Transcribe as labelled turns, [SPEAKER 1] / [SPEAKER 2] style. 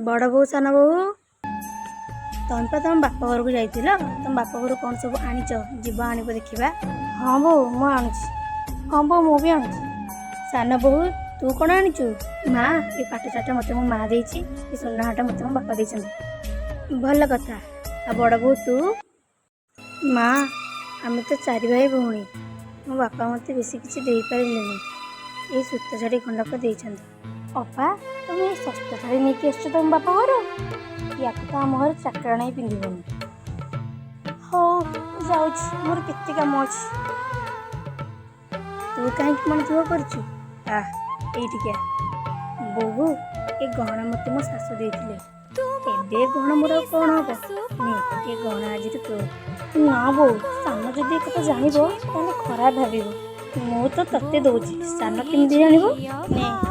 [SPEAKER 1] ବଡ଼ ବୋହୂ, ସାନ ବୋହୂ, ତମେ ପା ତମ ବାପ ଘରକୁ ଯାଇଥିଲ? ତମ ବାପ ଘରୁ କ'ଣ ସବୁ ଆଣିଛ? ଯିବ ଆଣିବ ଦେଖିବା। ହଁ ବୋଉ, ମୁଁ ଆଣୁଛି। ହଁ ବୋଉ, ମୁଁ ବି ଆଣୁଛି। ସାନ ବୋହୂ, ତୁ କ'ଣ ଆଣିଛୁ? ମା, ଏ ପାଟ ଶାଢ଼ୀଟା ମୋତେ ମୋ ମା ଦେଇଛି, ଏ ସୁନା ହାରଟା ମୋତେ ମୋ ବାପା ଦେଇଛନ୍ତି। ଭଲ କଥା। ଆଉ ବଡ଼ ବୋହୂ, ତୁ? ମା, ଆମେ ତ ଚାରି ଭାଇ ଭଉଣୀ। ମୋ ବାପା ମୋତେ ବେଶୀ କିଛି ଦେଇପାରିଲେନି, ଏଇ ସୂତା ଶାଢ଼ୀ ଖଣ୍ଡକ ଦେଇଛନ୍ତି। ଅପା, ତମେ ଏ ଶସ୍ତା ଶାଢ଼ୀ ନେଇକି ଆସିଛ ତମ ବାପ ଘରୁ? ୟାକୁ ତ ଆମ ଘରେ ଚାକରାଣୀ ପିନ୍ଧିବନି। ହଉ, ମୁଁ ଯାଉଛି, ମୋର କେତେ କାମ ଅଛି। ତୁ କାହିଁକି ମନ ଦୁଃଖ କରୁଛୁ? ଆ, ଏଇଠିକି ଆ। ବୋହୂ, ଏ ଗହଣା ମୋତେ ମୋ ଶାଶୁ ଦେଇଥିଲେ। ଏବେ ଏ ଗହଣା ମୋର ଆଉ କ'ଣ ହବ? ନେ, ଏ ଗହଣା ଆଜିଠୁ ତୋର। ନା ବୋଉ, ସାନ ଯଦି ଏ କଥା ଜାଣିବ ତାହେଲେ ଖରାପ ଭାବିବ। ମୁଁ ତ ତତେ ଦଉଛି, ସାନ କେମିତି ଜାଣିବ? ନେ।